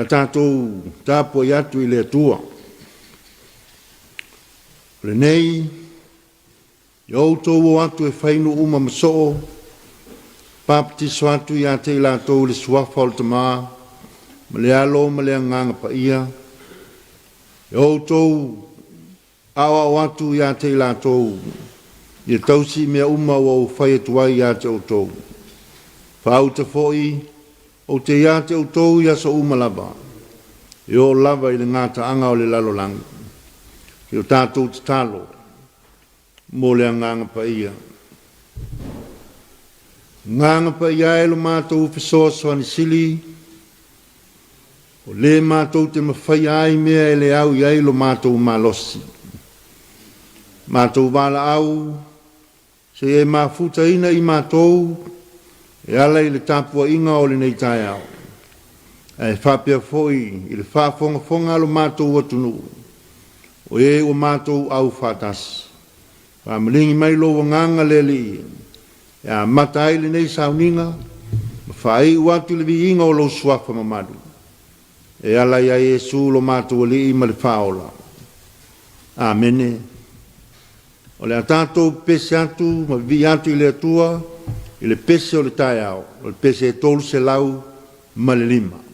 tatou tapuai atu i le Atua. O lenei, ia outou o atu e fai nuu uma ma soo, papatiso atu ia te i latou i le suafa o le Tama ma le Alo ma le Agaga Paia. Ia outou aoao atu ia te i latou ia tausi mea uma ua ou fai atu ai ia te outou. Faauta foi ou te ia te outou i aso uma lava, e oo lava i le gataaga o le lalolagi. I o tatou tatalo mo le Agaga Paia. Agaga Paia e lo matou fesoasoani sili, o le matou te mafaia ai mea e le au i ai lo matou malosi. Matou valaau seia e mafutaina i matou e ala i le tapuaiga o lenei taeao, ae faapea foi i le faafogafoga a lo matou atunuu, o e ua matou au faatasi. Faamaligi mai lou agaga le Alii e amata ai lenei sauniga ma faaiu atu i le viiga o lou suafa mamalu, e ala ia Iesu lo matou Alii ma le Faaola. Amene. O le a tatou pepese atu ma vivii atu i le Atua i le pese o le taeao, o le pese e 305.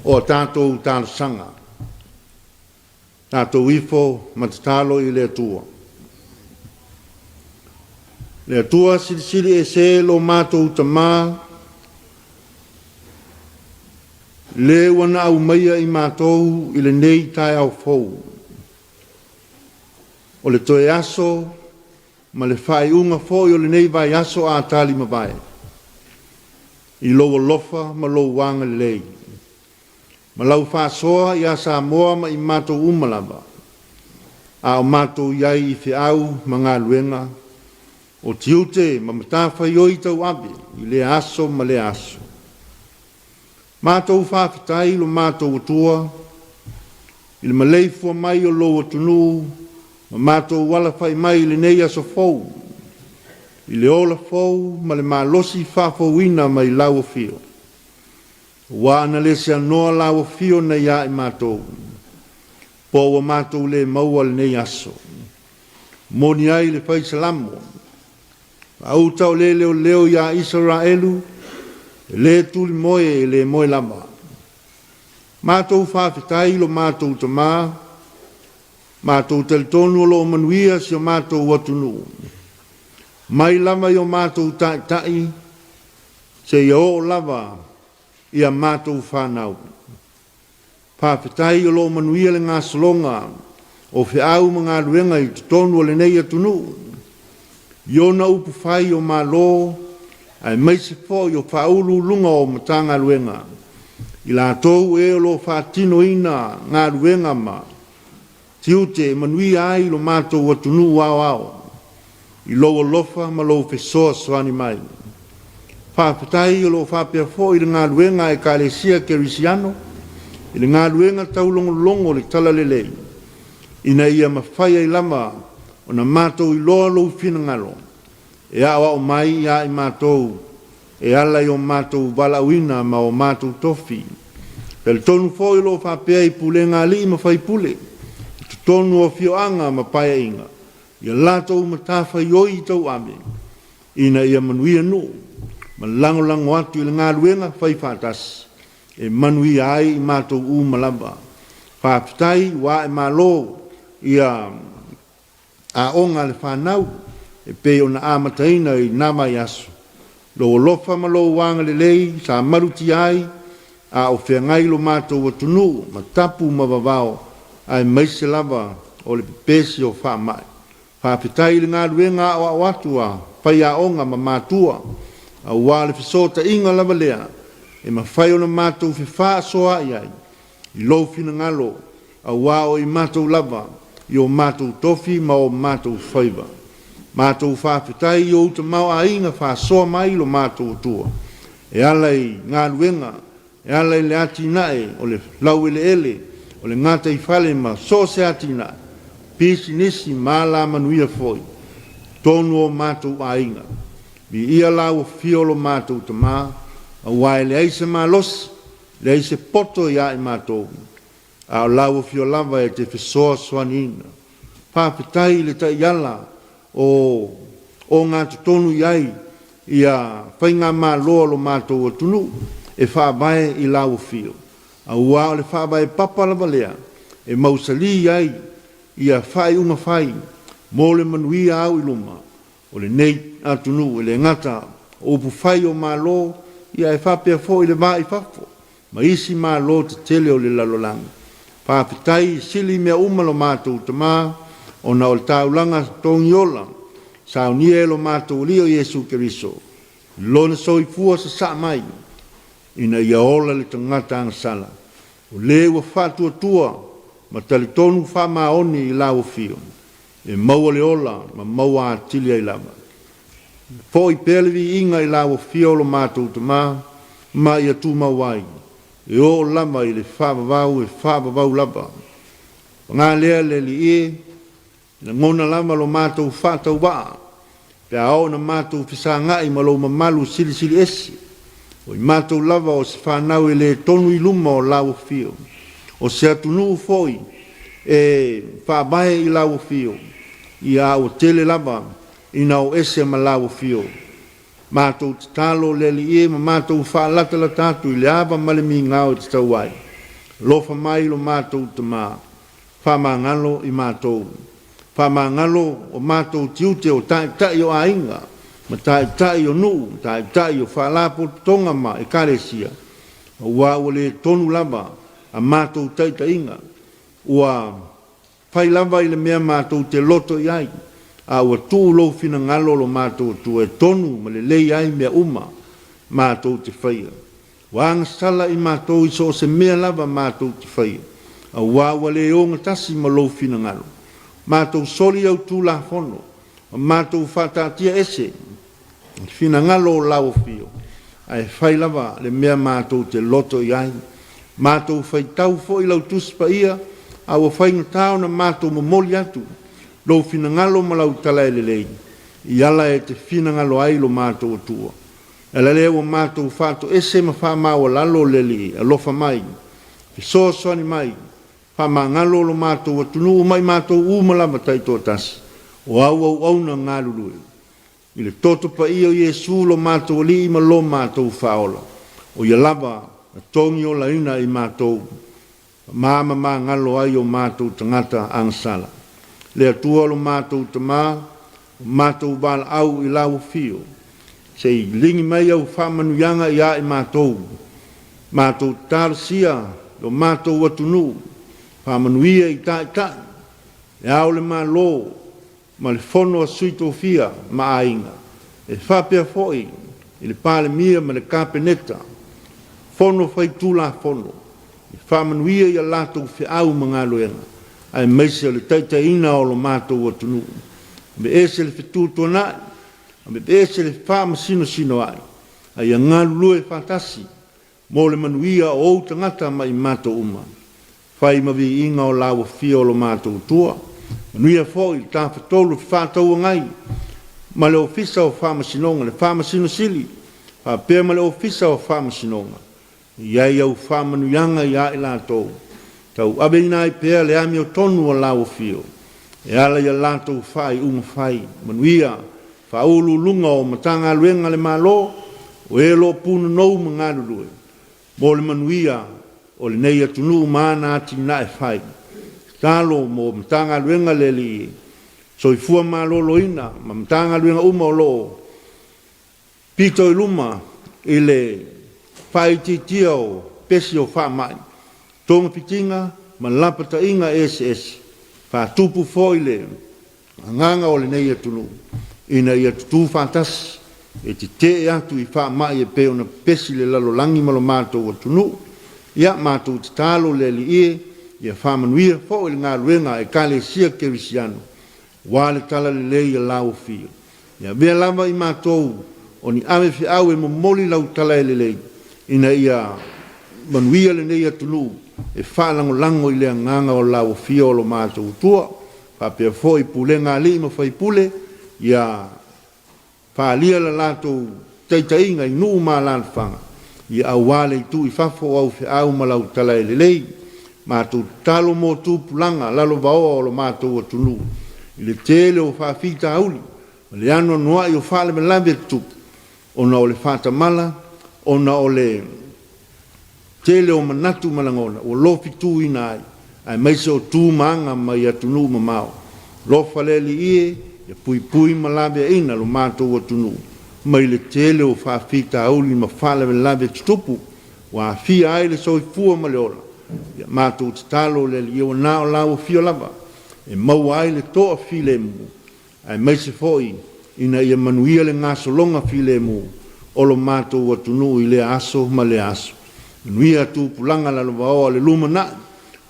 O a tatou talosaga, tatou ifo ma tatalo i le Atua. Le Atua silisili ese lo matou Tama, le ua na aumaia i matou i lenei taeao fou. O le toe aso ma le faaiuga foi o lenei vaiaso a talimavae, i lou alofa ma lou agalelei, ma lau faasoa ia Samoa ma i matou uma lava, a o matou i ai i feau ma galuega, o tiute ma matafaioi tauave i lea aso ma lea aso. Matou faafetai i lo matou Atua i le maleifua mai o lou atunuu ma matou alafai mai i lenei aso fou, i le ola fou ma le malosi faafouina mai lau afio. Aua ana le seanoa lau afio na ia i matou, po ua matou le maua lenei aso. Moni ai le Fai Salamo, Faauta o le leoleo ia Isaraelu, e le tulimoe e le moe lava. Matou faafetai i lo matou Tama, matou talitonu o lo o manuia si o matou atunuu. Mai lava i o matou taitai seia oo lava i a matou fanau. Faafetai o lo o manuia le gasologa o feau ma galuega i totonu o lenei atunuu, i ona upufai o Malo aemaise foi o Faauluuluga o Matagaluega, i latou e o lo o faatinoina galuega ma tiute e manuia ai lo matou atunuu aoao i lou alofa ma lou fesoasoani mai. Faafetai o lo o faapea foi le galuega a Ekalesia Kerisiano i le galuega taulogologo o le Talalelei, ina ia mafai ai lava ona matou iloa lou finagalo e aoao mai ia i matou e ala i o matou valaauina ma o matou tofi. Talitonu foi o lo o faapea i pulega a alii ma faipule i totonu o afioaga ma paeaiga i a latou matafaioi tauave ina ia manuia nuu ma lagolago atu i le galuega faifaatasi e manuia ai i matou uma lava. Faafetai ua ae malo ia aoga a le fanau e pei ona amataina i na vaiaso. Lou alofa ma lou agalelei sa malutia ai a o feagai lo matou atunuu ma tapu ma vavao aemaise lava o le pepesi o faamai. Faafetai i le galuega aoao atu a faiaoga ma matua, aua o le fesootaiga lava lea e mafai ona matou fefaasoaai ai i lou finagalo, aua o i matou lava i o matou tofi ma o matou faiva. Matou faafetai i ou tamaoaiga faasoa mai lo matou Atua e ala i galuega, e ala i le atinae o le laueleele, o le gataifale ma so o se atinae, pisinisi ma alamanuia foi i totonu o matou aiga. Viia lau afio lo matou Tama, aua e leai se malosi, leai se poto ia i matou, a o lau afio lava e te fesoasoaniina. Faafetai i le taiala o ogatotonu i ai ia faigamalo a lo matou atunuu e faavae i lau afio, aua o le faavae papa lava lea e mausali ai ia faaiuga fai mo le manuia au i luma o lenei atunuu, e le gata o upufai o Malo, ia ae faapea foi le va i fafo ma isi Malo tetele o le lalolagi. Faafetai sili mea uma lo matou Tama, ona o le taulaga togiola saunia e lo matou Alii o Iesu Keriso, i lona soifua sasaa mai, ina ia ola le tagata agasala, o le ua faatuatua ma talitonu faamaoni i lau afio, e maua le ola ma maua atili ai lava. Foi pea le viiga i lau afio o lo matou Tama, ma ia tumau ai, e oo lava i le faavavau e faavavau lava. Paga lea le Alii e, e lagona lava lo matou faatauvaa, pe a oo ina matou fesagai ma lou mamalu silisili ese, o i matou lava o se fanau e le tonu i luma o lau afio, o se atunuu foi e faavae i lau afio, ia a ua tele lava ina o ese ma lau afio. Matou tatalo le Alii e ma matou faalatalata atu i le ava ma le migao e tatau ai. Alofa mai lo matou Tama, faamagalo i matou. Faamagalo o matou tiute o taitai o aiga, ma taitai o nuu, ma taitai o faalapotopotoga ma Ekalesia, aua ua le tonu lava a matou taitaiga, ua fai lava i le mea matou te loto i ai. a ua tuu lou finagalo lo matou Atua e tonu ma lelei ai mea uma matou te faia. Ua agasala i matou i so o se mea lava matou te faia, auā ua le ogatasi ma lou finagalo. Matou soli au Tulafono, ma matou faataatia ese i finagalo o lau afio, ae fai lava le mea matou te loto i ai. Matou faitau foi lau Tusi Paia, a ua faigata ona matou momoli atu lou finagalo ma lau tala e lelei, i ala e te finagalo ai lo matou Atua. E ala lea ua matou faatoese ma faamaualalo le Alii, alofa mai, fesoasoani mai, faamagalo lo matou atunuu ma i matou uma lava taitoatasi, o au auauna galulue i le toto paia o Iesu lo matou Alii ma lo matou Faaola, o Ia lava na togiolaina i matou ma mamagalo ai o matou tagata agasala. Le Atua lo matou Tama, o matou valaau i lau afio, se i ligi mai au faamanuiaga ia i matou, matou talosia lo matou atunuu, faamanuia i taitai, le Ao o le Malo, ma le Fono a Sui Tofia ma aiga, e faapea foi i le Palemia ma le Kapeneta, Fono Faitulafono, e faamanuia i a latou feau ma galuega, aemaise o le taitaiina o lo matou atunuu. Aveese le fetuatuanai, aveese le faamasinosinoai, a ia galulue faatasi mo le manuia o ou tagata ma i matou uma. Fai ma viiga o lau afio o lo matou Atua. Manuia foi le Tafatolu Fefaatauagai ma le Ofisa o Faamasinoga, le Faamasino Sili faapea ma le Ofisa o Faamasinoga. I ai au faamanuiaga ia i latou, tauaveina ai pea le amiotonu o lau afio e ala i a latou faaiuga fai. Manuia faauluuluga o Matagaluega a le Malo o e o lo o punonou ma galulue mo le manuia o lenei atunuu ma ana atinae fai. Tatalo mo Matagaluega a le Alii Soifua Maloloina ma Matagaluega uma o lo o pito i luma i le faaitiitia o pesi o faamai, togafitiga ma lapataiga eseese, faatupu foi le agaga o lenei atunuu ina ia tutu faatasi e tetee atu i faamai e pei ona pepesi le lalolagi ma lo matou atunuu. Ia matou tatalo le Alii e, ia faamanuia foi le galuega a Ekalesia Kerisiano aua le talalelei ia lau afio. Ia avea lava i matou o ni ave feau e momoli lau tala e lelei ina ia manuia lenei atunuu e faalagolago i le agaga o lau afio o lo matou Atua. Faapea foi pulega a alii ma faipule ia faaalia le latou taitaiga i nuu ma alaalafaga, ia aua le itu i fafo o au feau ma lau tala e lelei. Matou tatalo mo tupulaga lalovaoa o lo matou atunuu i le tele o faafitauli ma le anoanoai o faalavelave tutupu ona o le faatamala, ona o le tele o manatu ma lagona ua lofituina ai, aemaise o tu ma aga mai atunuu mamao. Alofa le Alii e, ia puipui ma laveaina lo matou atunuu mai le tele o faafitauli ma faalavelave tutupu ua aafia ai le soifua ma le ola. Ia matou tatalo le Alii ua na o lau afio lava e maua ai le toafilemu, aemaise foi ina ia manuia le gasologa filemu o lo matou atunuu i lea aso ma lea aso. Manuia tupulaga lalovaoa o le lumanai,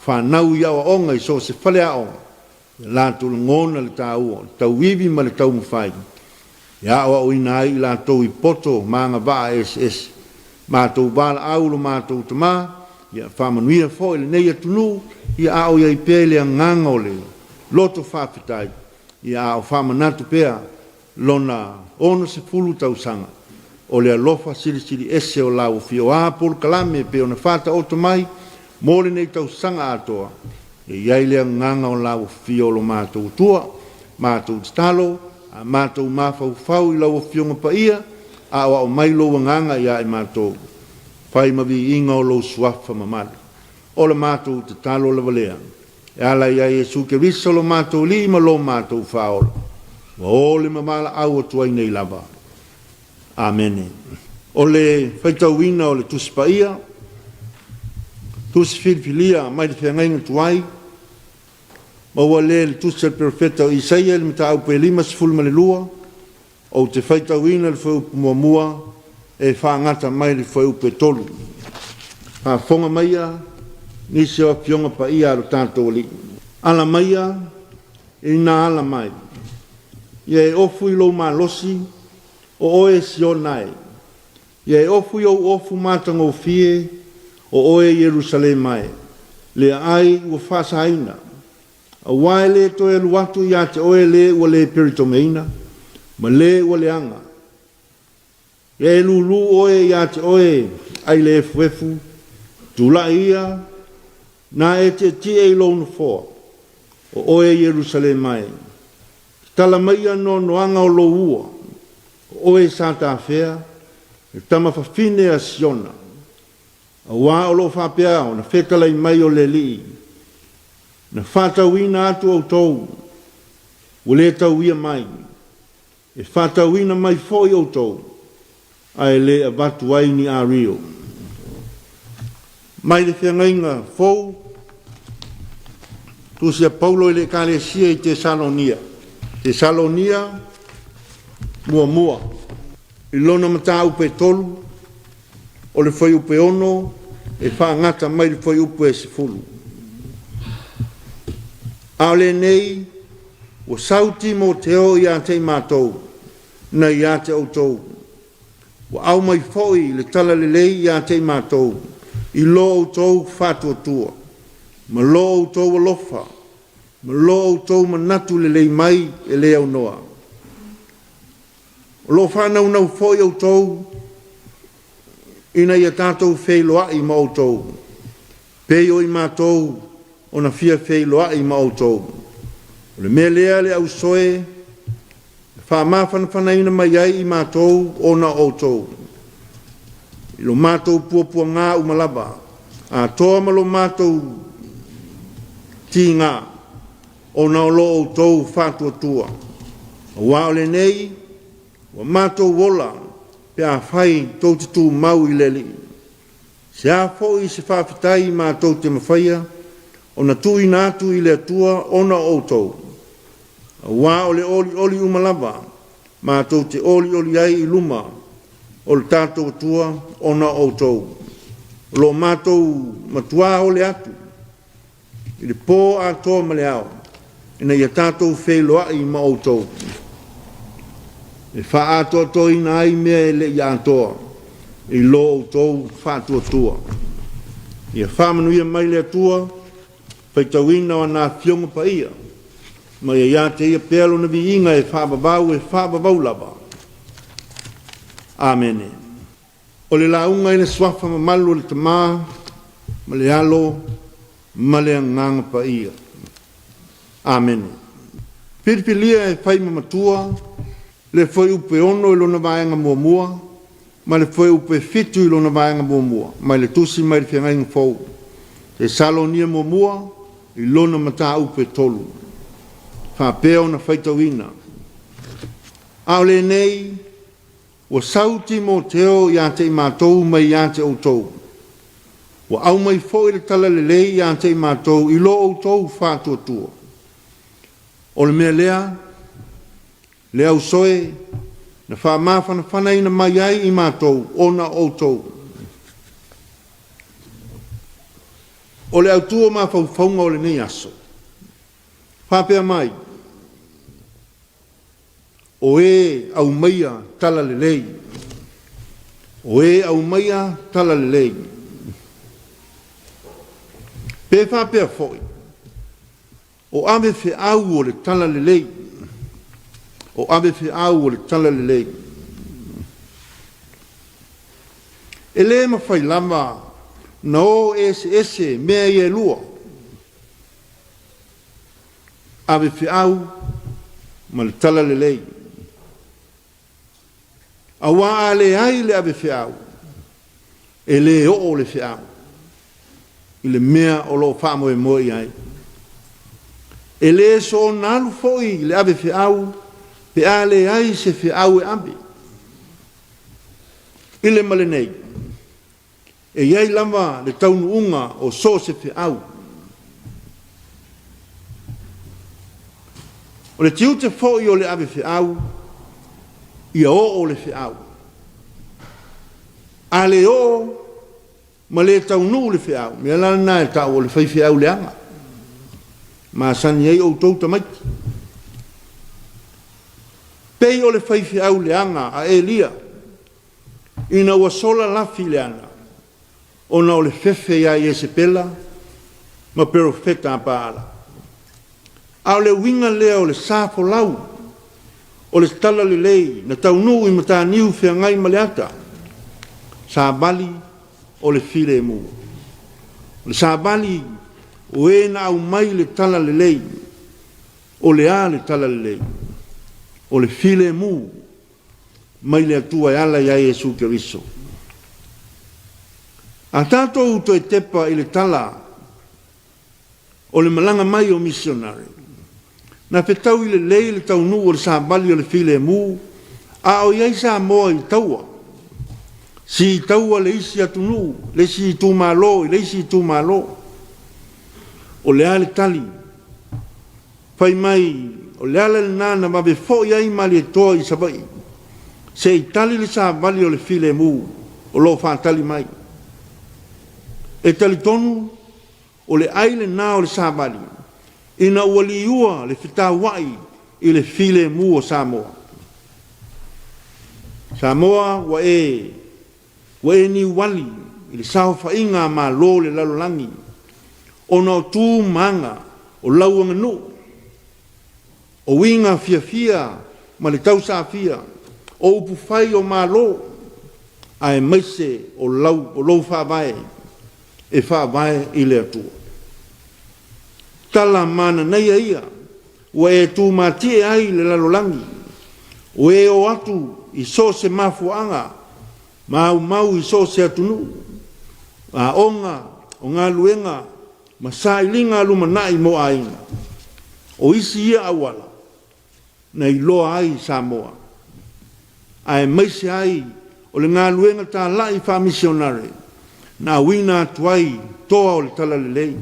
fanau i aoaoga i so o se faleaoga, ia latou lagona le taua o le tauivi ma le taumafai e aoaoina ai i latou i poto ma agavaa eseese. Matou valaau lo matou Tama, ia faamanuia foi lenei atunuu, ia a o i ai pea i le agaga o le loto faafetai, ia a o faamanatu pea lona 60 tausaga o le alofa silisili ese o lau afio. O a polokalame e pei ona faataoto mai mo lenei tausaga atoa, ia i ai le agaga o lau afio o lo matou Atua. Matou tatalo, a matou mafaufau i lau Afioga Paia, aoao mai lou agaga ia i matou, fai ma viiga o lou suafa mamalu. O le matou tatalo lava lea, e ala ia Iesu Keriso lo matou Alii ma lo matou Faaola, ua ole ma valaau atu ai nei lava. Amene. O le faitauina o le Tusi Paia, Tusi Filifilia mai le Feagaiga Tuai. Maua lea i le Tusi a le Perofeta o Isaia i le mataupu e 52, ou te faitauina le fuaiupu muamua e faagata mai le fuaiupu e 3. Faafofoga maia nisi o Afioga Paia a lo tatou Alii. Ala maia ina ala mai, ia e ofu i lou malosi, o oe Siona e. Ia e ofu i ou ofu matagofie, o oe Ierusalema e, le aai ua faasaina, aua e le toe alu atu ia te oe le ua le peritomeina, ma le ua leaga. Ia e lūlū oe ia te oe ai le efuefu, tulai ia, na e tietie i lou nofoa, o oe Ierusalema e. Tatala maia noanoaga o lou ua, o oe sa tafea, le tama fafine a Siona, aua o lo o faapea ona fetalai mai o le Alii, na faatauina atu outou, ua le tauia mai, e faatauina mai foi outou, ae le avatu ai ni ario. Mai le Feagaiga Fou, Tusi a Paulo i le Ekalesia i Tesalonia, Tesalonia muamua, i lona mataupu e 3, o le fuaiupu e 6 e faagata mai le fuaiupu e 10. A o lenei, ua sau Timoteo ia te i matou, na ia te outou. Ua aumai foi le talalelei ia te i matou i lo outou faatuatua, ma lo outou alofa, ma lo outou manatu lelei mai e le aunoa. O lo o faanaunau foi outou ina ia tatou feiloai ma outou, pei o i matou ona fia feiloai ma outou. O le mea lea le ausoe e faamafanafanaina mai ai i matou ona o outou, i lo matou puapuagā uma lava, atoa ma lo matou tigā, ona o lo outou faatuatua. Aua o lenei, ua matou ola pe afai tou te tumau i le Alii. Se a foi se faafetai matou te mafaia ona tuuina atu i le Atua ona o outou, aua o le olioli uma lava matou te olioli ai i luma o le tatou Atua ona o outou, o lo matou matuā ole atu i le pō atoa ma le ao, ina ia tatou feiloai ma outou, e faaatoatoaina ai mea e le i atoa i lo outou faatuatua. Ia faamanuia mai le Atua faitauina o ana Afioga Paia, ma ia ia te Ia pea Lona viiga e faavavau e faavavau lava. Amene. O le lauga i le Suafa mamalu o le Tama ma le Alo ma le Agaga Paia. Amene. Filifilia e fai ma matua le fuaiupu e 6 i lona vaega muamua ma le fuaiupu e 7 i lona vaega muamua mai le Tusi mai le Feagaiga Fou, Tesalonia muamua i lona mataupu e 3, faapea ona faitauina. A o lenei, ua sau Timoteo ia te i matou mai ia te outou, ua aumai foi le talalelei ia te i matou i lo outou faatuatua. O le mea lea, le ausoe na faamafanafanaina mai ai i matou ona o outou. O le autu o mafaufauga o lenei aso, faapea mai, O e aumaia talalelei. O e aumaia talalelei. Pe faapea foi, o ave feau o le talalelei. O ave feau o le talalelei. E le mafai lava na o eseese mea ia e lua. Ave feau ma le talalelei. Aua a leai le ave feau, e le oo le feau i le mea o lo o faamoemoe i ai. E le soona alu foi le ave feau pe a leai se feau e ave. I le ma lenei, e i ai lava le taunuuga o so o se feau. O le tiute foi o le ave feau, ia oo le feau. A le oo ma le taunuu le feau, mea la lena e tau o le faifeau leaga. Masani ai outou tamaiti. Pei o le faifeau leaga a Elia ina ua sola lafi i le ana ona o le fefe ia Iesepela ma perofeta a Paala. A o le uiga lea o le sa folau o le talalelei na taunuu i Mataniu feagai ma le ata, savali o le filemu. O le savali o e na aumai le talalelei, o le a le talalelei? O le filemu mai le Atua e ala ia Iesu Keriso. A tatou toe tepa i le tala o le malaga mai o misionare, na fetaui lelei le taunuu o le savali o le filemu a o i ai Samoa i taua, si taua le isi atunuu, le isi itumalo i le isi itumalo. O le a le tali? Fai mai, o le ala lena na vave foi ai Malietoa i Savaii se i tali le savali o le filemu o lo o faatali mai. E talitonu o le ai lena o le savali ina ua liua le fetauai i le filemu o Samoa. Samoa ua e ua e niuali i le saofaiga a Malo o le lalolagi ona o tu ma aga o lau aganuu, o uiga fiafia ma le tausaafia, o upufai o Malo, aemaise o lau o lou Faavae e faavae i le Atua. Tala mananaia ia ua e tumatie ai le lalolagi, ua e o atu i so o se mafuaaga ma aumau i so o se atunuu, aoga, o galuega ma sailiga lumanai mo aiga. O isi ia auala na iloa ai Samoa, aemaise ai o le galuega talai faamisionare na auina atu ai toa o le talalelei,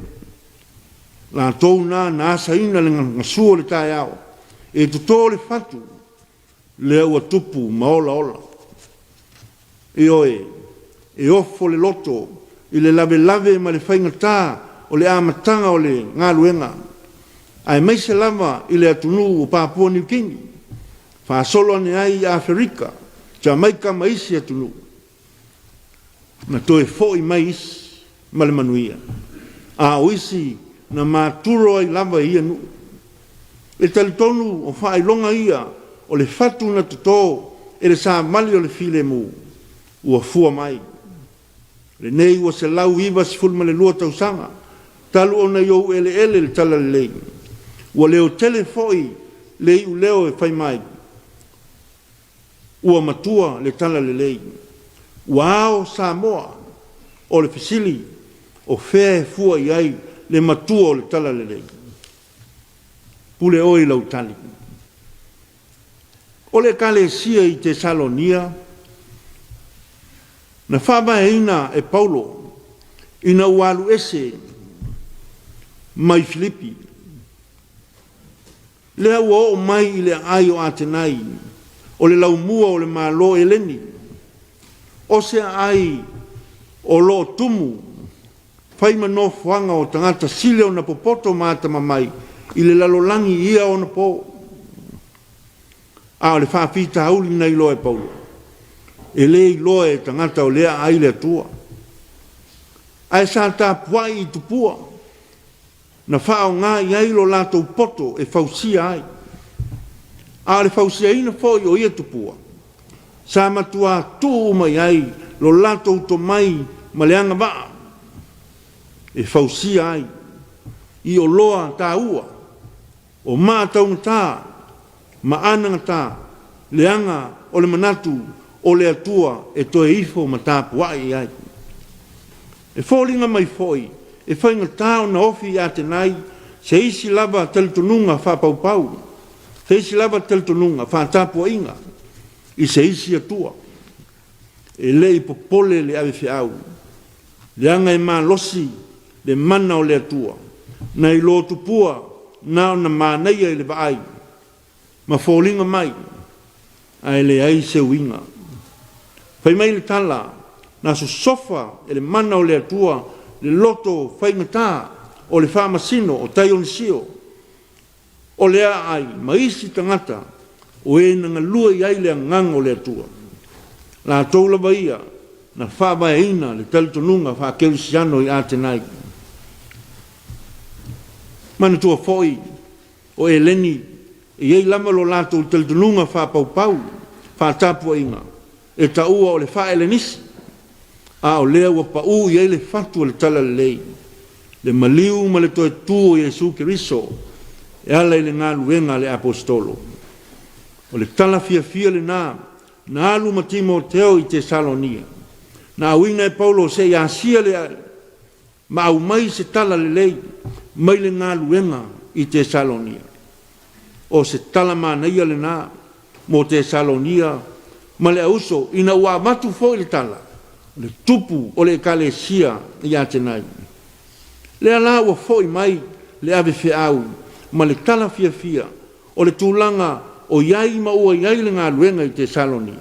latou na na asaina le gasu o le taeao e toto le fatu lea ua tupu ma olaola. Ioe, e ofo le loto i le lavelave ma le faigata o le amataga o le galuega, aemaise lava i le atunuu o Papua Niu Kini, faasolo ane ai i Aferika, Jamaika ma isi atunuu. Na toe foi mai isi ma le manuia, a o isi na maturo ai lava i ia nuu. E talitonu o faailoga ia o le fatu na toto e le savali o le filemu ua fua mai. Lenei ua 192 tausaga talu ona i ou eleele le talalelei. Ua leotele foi le iuleo e fai mai, Ua matua le talalelei. Ua ao Samoa. O le fesili, o fea e fua i ai le matua o le talalelei? Pule oe i lau tali. O le Ekalesia i Tesalonia, na faavaeina e Paulo ina ua alu ese mai Filipi, lea ua oo mai i le aai o Atenai, o le laumua o le Malo Eleni, o se aai o lo o tumu fai ma nofoaga o tagata sili ona popoto ma atamamai i le lalolagi i ia ona po. A o le faafitauli na iloa e Paulo, e le iloa e tagata o lea aai le Atua. Ae sa tapuai i tupua na faaaoga i ai lo latou poto e fausia ai. A o le fausiaina foi o ia tupua, sa matuā tuu uma i ai lo latou tomai ma le agavaa e fausia ai i oloa taua o maa taugata ma anagata, leaga o le manatu o le Atua e toe ifo ma tapuai i ai. E foliga mai foi e faigata ona ofi i Atenai se isi lava talitonuga faapaupau, se isi lava talitonuga faatapuaiga i se isi Atua. E le i popole le avefeau, leaga e malosi le mana o le Atua, nai lo tupua na ona manaia i le vaai. ma foliga mai ae leai se uiga. Fai mai le tala, na sosofa e le mana o le Atua le loto faigata o le faamasino o Taionisio, o le aai ma isi tagata o e na galue i ai le Agaga o le Atua. Latou lava ia na faavaeina le talitonuga faakerisiano i Atenai. Manatua foi, o Eleni e i ai lava lo latou talitonuga faapaupau faatapuaiga e taua o le faa-Elenisi, a o lea ua pau i ai le fatu o le Talalelei, le maliu ma le toe tu o Iesu Keriso e ala i le galuega a le Aposetolo. O le tala fiafia lena na alu ma Timoteo i Tesalonia, na auina e Paulo se i asia le ai ma aumai se tala lelei mai le galuega i Tesalonia. O se tala manaia lena mo Tesalonia ma le auso ina ua avatu foi le tala, o le tupu o le Ekalesia i Atenai. Lea la ua foi mai le ave feau ma le tala fiafia o le tulaga o i ai ma ua i ai le galuega i Tesalonia,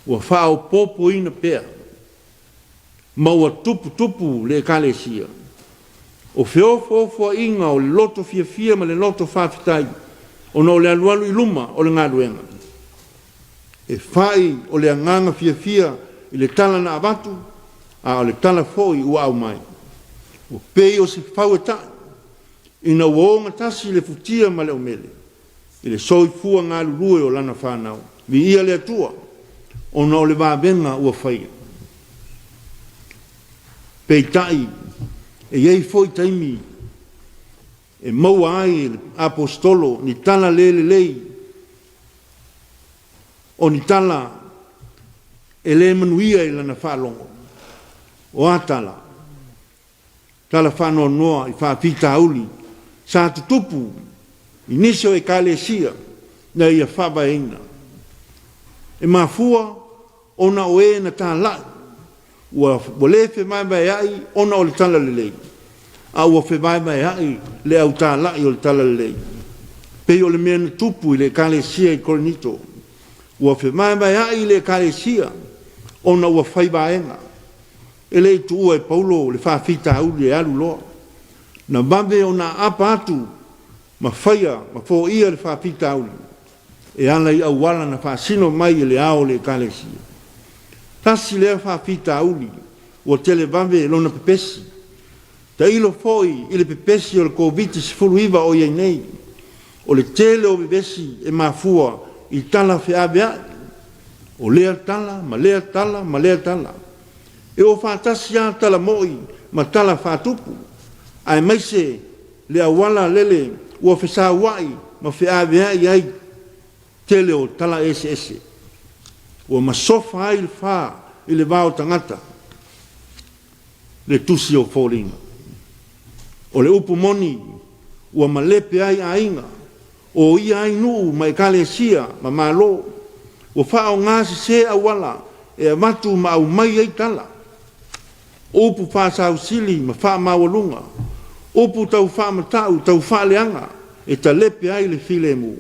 ua faaopoopoina pea ma ua tuputupu le Ekalesia. O feofoofoaiga o le loto fiafia ma le loto faafetai ona o le alualu i luma o le galuega. E fai o le agaga fiafia i le tala na avatu, a o le tala foi ua aumai, ua pei o se fau e ta'i ina ua ogatasi le futia ma le umele i le soifua galulue o lana fanau. Viia le Atua ona o le vavega ua faia. Peitai, e i ai foi taimi e maua ai e le Aposetolo ni tala le lelei, o ni tala e le manuia i lana faalogo. O a tala? Tala faanoanoa i faafitauli sa tutupu i nisi o Ekalesia na ia faavaeina. E mafua ona o e na talai ua le fevaevaeai ona o le Talalelei, a ua fevaevaeai le au talai o le Talalelei. Pei o le mea na tupu i le Ekalesia i Korinito, ua fevaevaeai le Ekalesia ona ua fai vaega. E le i tuua e Paulo le faafitauli e alu loa. Na vave ona aapa atu ma faia ma foia le faafitauli e ala i auala na faasino mai e le ao o le Ekalesia. Tasi lea faafitauli ua televave lona pepesi. Tailo foi i le pepesi o le Koviti-19 o i ai nei. O le tele o vevesi e mafua i tala feaveai, o lea tala ma lea tala ma lea tala. E o faatasi lava tala mo'i ma tala faatupu, aemaise le auala lele ua fesaua'i ma feaveai ai tele o tala eseese. Ua masofa ai le fa i le va o tagata, le Tusi o Foliga. O le upu moni, ua malepe ai aiga, oia ai nuu ma ekalesia ma Malo, ua faaaoga sese auala e avatu ma aumai ai tala, upu faasausili ma faamaualuga, upu tau faamata'u tau faaleaga e talepe ai le filemu.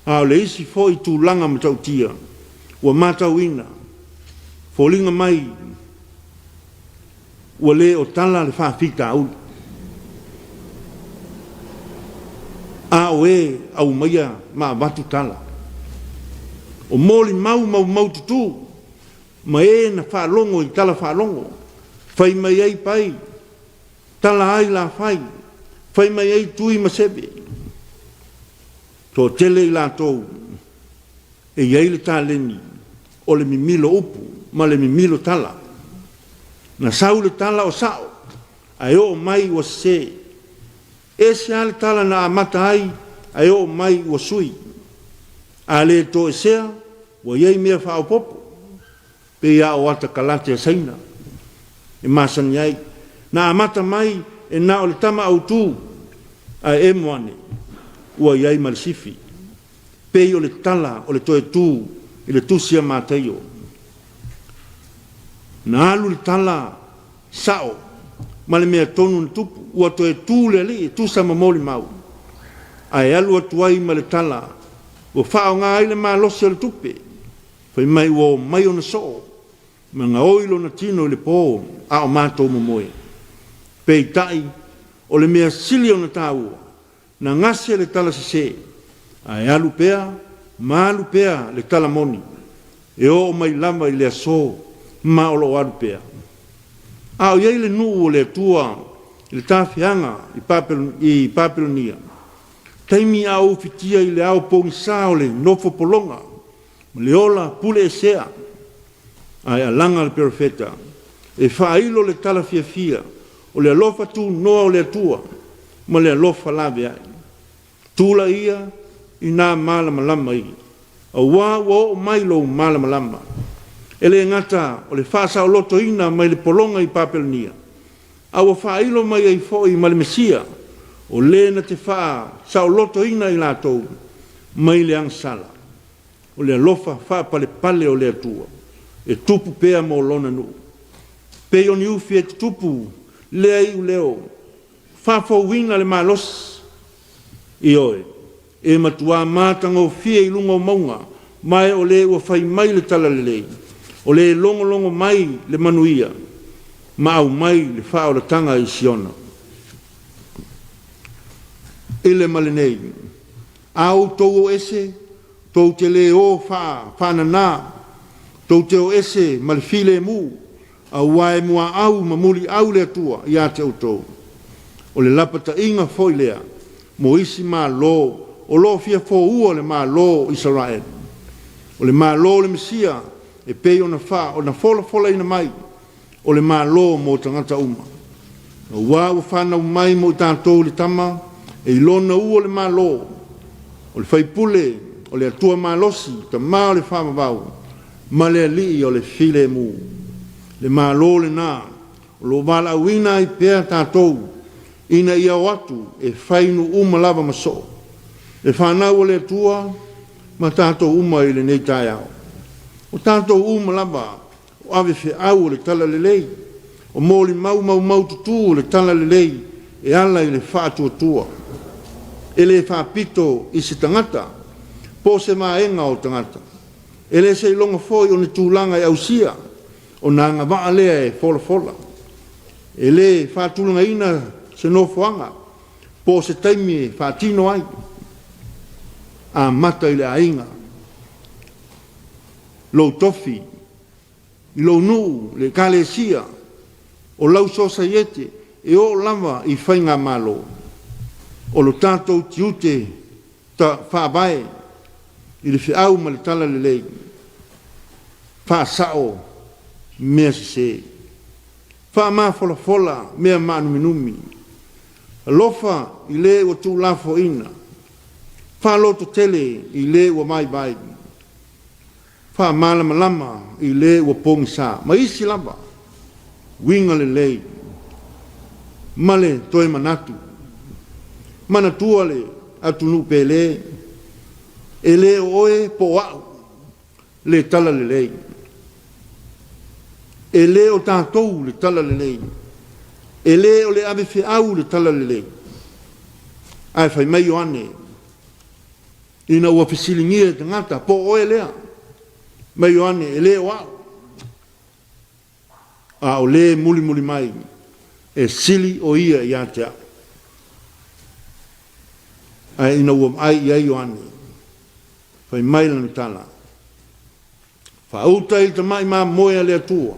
A o le isi foi tulaga matautia ua matauina, foliga mai ua le o tala le faafitauli, a o e aumaia ma avatu tala. O molimau maumaututu ma e na faalogo i tala faalogo, fai mai ai pai, tala ai lafai, fai mai ai tui ma seve. Toatele i latou e i ai le taleni o le mimilo upu ma le mimilo tala. Na sau le tala o sa'o, ae oo mai ua sese. Ese lava le tala na amata ai, ae oo mai ua sui. A le toesea, ua i ai mea faaopoopo, pei lava o ata kalate a Saina e masani ai. Na amata mai e na o le tama autu, ae emo ane, ua i ai ma le sifi. Pei o le tala o le toe tu i le tusi a Mataio. Na alu le tala sa'o ma le mea tonu na tupu, ua toe tu le alii e tusa ma molimau, ae alu atu ai ma le tala Ua faaaoga ai le malosi o le tupe, fai mai ua omai ona soo ma gaoi lona tino i le po a o matou momoe. Peitai, o le mea sili ona taua, na gase le tala sese, ae alu pea ma alu pea le tala moni, e oo mai lava i le aso ma o lo o alu pea. A o i ai le nuu o le Atua i le tafeaga i Papelonia, taimi a o ufitia i le ao pogisa o le nofo pologa ma le ola puleesea, ae alaga le perofeta e faailo le tala fiafia o le alofa tunoa o le Atua ma le alofa laveai. Tula ia i nā malamalama ia, auā ua oo mai lou malamalama. E le gata o le faasaolotoina mai le pologa i Papelonia, a ua faailo mai ai foi ma le Mesia, o Le na te faasaolotoina i latou mai le agasala. O le alofa faapalepale o le Atua e tupu pea mo Lona nuu, pei o ni ufi e tutupu lea iuleo, faafouina le malosi. Ioe, e matua matagofie i luga o mauga, ma e o le ua fai mai le talalelei, o le logologo mai le manuia ma aumai le faaolataga i Siona. I le ma lenei, a outou o ese, tou te le o faanana, tou te o ese ma le filemu, auā e muaau ma muliau le Atua ia te outou. O le lapataiga foi lea mo isi Malo o lo o fia foua le Malo o Isaraelu. O le Malo o le Mesia e pei ona folafolaina mai, o le Malo mo tagata uma. Auā ua fanau mai mo i tatou le Tama, e i Lona ua le Malo, o le Faipule, o le Atua Malosi, Tama o le Faavavau, ma le Alii o le Filemu. Le Malo lena o lo o valaauina ai pea tatou ina ia o atu e fai nuu uma lava ma soo, le fanau a le Atua ma tatou uma i lenei taeao. O tatou uma lava o ave feau o le talalelei, o molimau maumaututu o le talalelei e ala i le faatuatua. E le faapito i se tagata po o se vaega o tagata. E le seiloga foi o ni tulaga e ausia ona agavaa lea e folafola. E le faatulagaina se nofoaga po o se taimi e faatino ai. Amata i le aiga, lou tofi, i lou nuu, le ekalesia, o lau sosaiete, e oo lava i faigamalo. O lo tatou tiute faavae i le feau ma le talalelei, faasao mea sese, faamafolafola mea maanuminumi, alofa i le ua tuulafoaina, faalototele i le ua vaivai, faamalamalama i le ua pogisa, ma isi lava uiga lelei ma le toe manatu. Manatua le atunuu pele, e le o oe po o a'u le talalelei. E le o tatou le talalelei. E le o le ave feau le talalelei. Ae fai mai Ioane, ina ua fesiligia e tagata, po o oe lea? Mai Ioane, e le o a'u, a o le mulimuli mai, e sili o ia ia te a'u. Ae ina ua vaai i ai Ioane, fai mai lana tala, Faauta i le tamai mamoe a le Atua,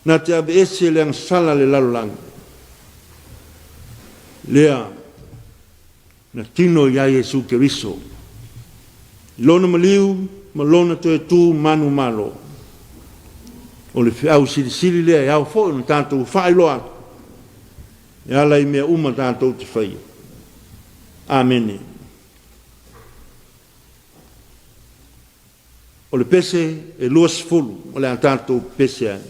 na te aveese le agasala a le lalolagi. Lea na tino i a Iesu Keriso, i Lona maliu ma Lona toe tu manumalo. O le feau silisili lea e ao foi ona tatou faailoa atu e ala i mea uma tatou te faia. Amene. O le pese e 20 o le a tatou pepese ai.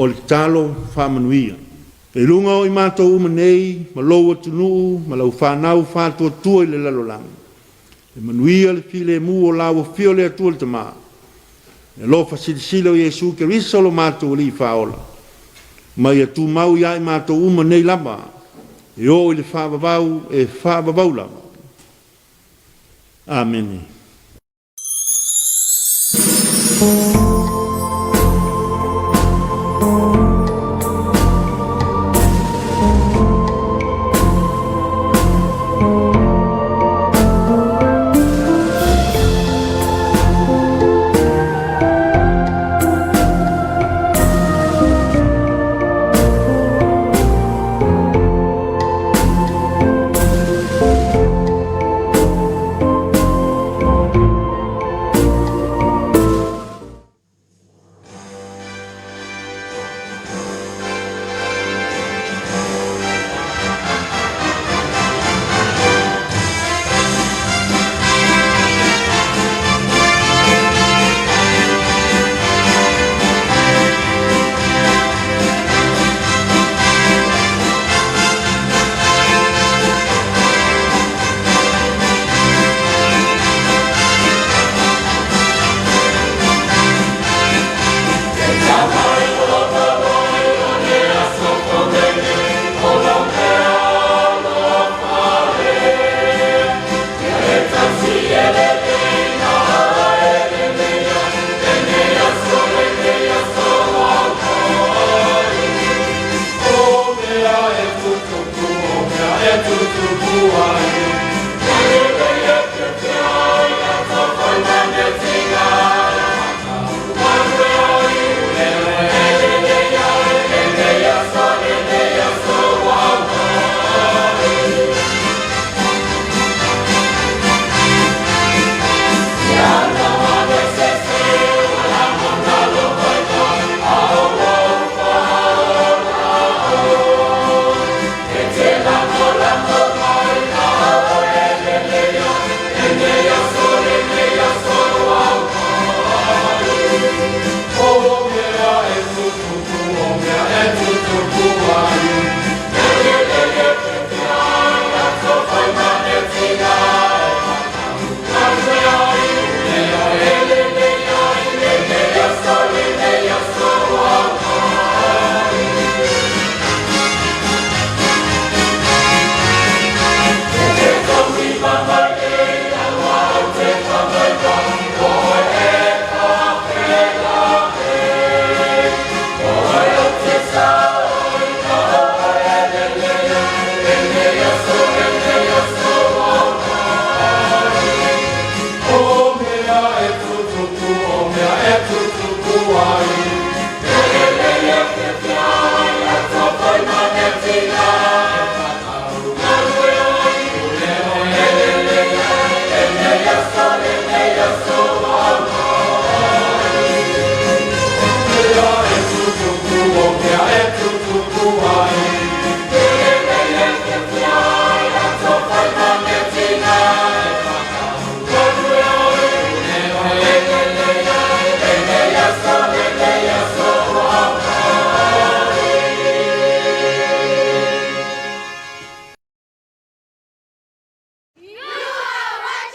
O le tatalo faamanuia. I luga o i matou uma nei ma lou atunuu ma lau fanau faatuatua i le lalolagi, le manuia le filemu o la ua afio le Atua le Tama, le alofa silisili o Iesu Keriso lo matou Alii Faaola, ma ia tumau ia i matou uma nei lava, e oo i le faavavau e faavavau lava. Amene.